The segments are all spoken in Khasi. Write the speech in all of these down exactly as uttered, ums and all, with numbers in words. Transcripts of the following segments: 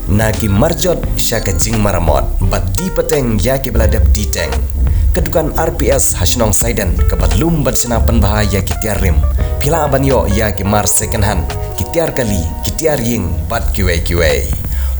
Na ki marjot sha ka jingmaramot bad die pateng ïa kiba la dep die teng. Ka dukan R P S ha shnong Saiden kaba lum bad shna pynbha ïa ki tiar rim. Phi lah ban ïoh ïa ki mar second hand, ki tiar kali, ki tiar ïing bad kiwei kiwei.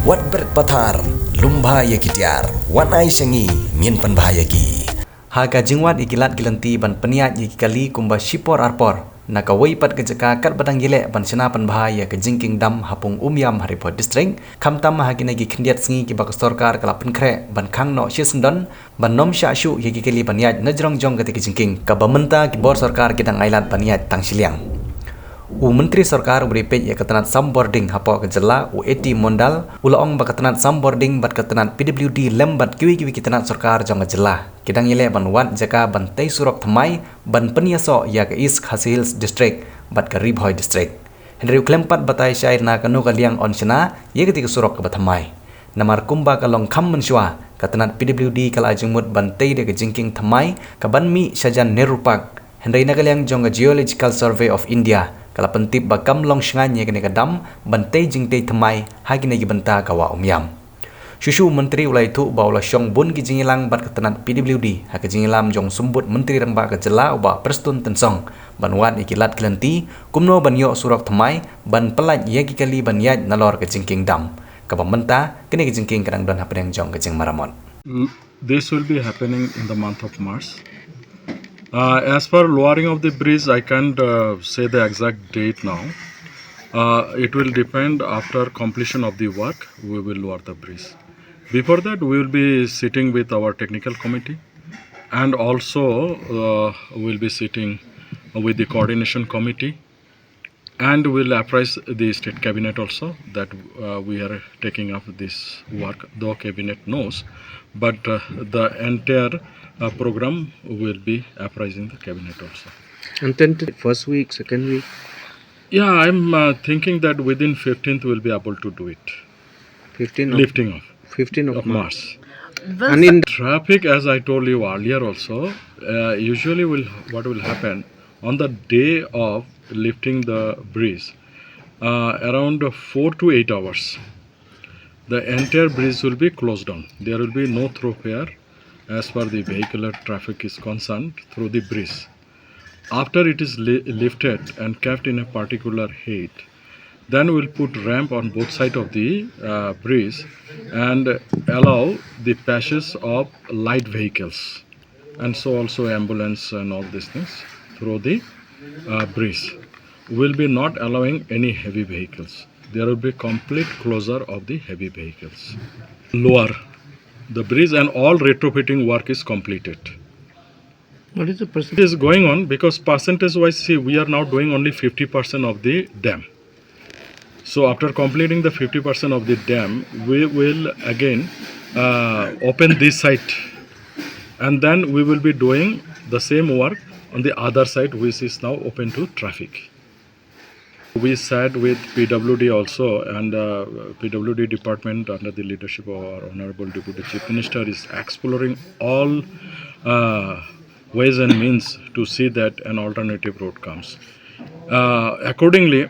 Wat bret pathar, lum bha ïa ki tiar. Wan ai sha ngi, ngin pynbha ïa ki. Ha ka jingwad ïa ki lad ki lynti ban pynïaid ïa ki kali kumba shipor arpor na kawei pat ka jaka katba dang ïaleh ban shna pynbha ïa ka jingkieng dam ha Pung Umiam ha Ri Bhoi District, khamtam ha kine ki khyndiat sngi kiba ka sorkar ka la pynkhreh ban khang noh shisyndon ban nym shah shuh ïa ki kali ban ïaid na jrong jong kata ka jingkieng kaba mynta ki bor sorkar ki dang ailad ban ïaid tang shiliang. U Myntri Sorkar uba dei peit ïa ka tnat sambording hapoh ka jylla, u A T Mondal, u la ong ba ka tnat sambording bad ka tnat P W D lem bad kiwei kiwei ki tnat sorkar jong ka jylla ki dang ïaleh ban wad jaka ban tei surok thymmai ban pynïasoh ïa ka East Khasi Hills District bad ka Ri Bhoi District. Hynrei u khlem pat batai shai na kano ka liang yn shna ïa kata ka surok kaba thymmai. Namar kumba ka long kham mynshuwa, ka tnat P W D ka la jingmut ban tei da ka jingkieng thymmai kaban mih shajan Nehru Park. Hynrei na ka liang jong ka Geological Survey of India ka la pyntip ba kam long shngaiñ ïa kane ka dam ban tei jingtei thymmai ha kine ki bynta ka Wah Umiam. Shuh shuh u Myntri u la ïathuh ba u la shong bun ki jingïalang bad ka tnat P W D ha ka jingïalam jong u Symbud Myntri Rangbah ka jylla u Bah Prestone Tynsong ban wad ïa ki lad ki lynti kumno ban ïoh surok thymmai ban pyllait ïa ki kali ban ïaid nalor ka jingkieng dam kaba mynta kane ka jingkieng ka dang don hapdeng jong ka jingmaramot. This will be happening in the month of March. Uh, as for lowering of the bridge, I can't uh, say the exact date now. Uh, it will depend after completion of the work, we will lower the bridge. Before that, we will be sitting with our technical committee, and also uh, we'll be sitting with the coordination committee, and we'll apprise the state cabinet also that uh, we are taking up this work, though cabinet knows, but uh, the entire uh, program will be apprising the cabinet also. And then the first week, second week? Yeah, I'm uh, thinking that within fifteenth we'll be able to do it. Fifteenth of, lifting of, fifteenth of of March. March. And in traffic, as I told you earlier also, uh, usually will, what will happen on the day of lifting the bridge, uh, around four to eight hours, the entire bridge will be closed down. There will be no thoroughfare as far the vehicular traffic is concerned through the bridge. After it is li- lifted and kept in a particular height, then we'll put ramp on both sides of the uh, bridge and allow the passage of light vehicles, and so also ambulance and all these things through the uh, bridge. We'll be not allowing any heavy vehicles. There will be complete closure of the heavy vehicles. Lower the bridge and all retrofitting work is completed. What is the percentage? It is going on because percentage wise, see, we are now doing only fifty percent of the dam. So after completing the fifty percent of the dam, we will again uh, open this site, and then we will be doing the same work on the other side, which is now open to traffic. We sat with P W D also, and uh, P W D department under the leadership of our Honorable Deputy Chief Minister is exploring all uh, ways and means to see that an alternative route comes. Uh, accordingly,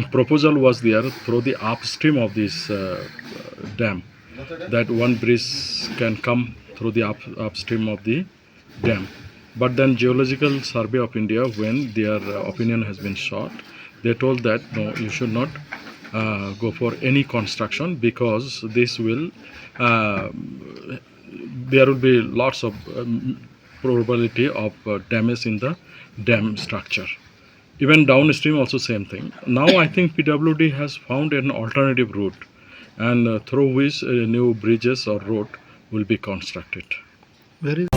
proposal was there through the upstream of this uh, dam, that one bridge can come through the up, upstream of the dam. But then Geological Survey of India, when their uh, opinion has been sought, they told that no, you should not uh, go for any construction because this will uh, there will be lots of um, probability of uh, damage in the dam structure. Even downstream also same thing. Now I think P W D has found an alternative route, and uh, through which uh, new bridges or road will be constructed. Where is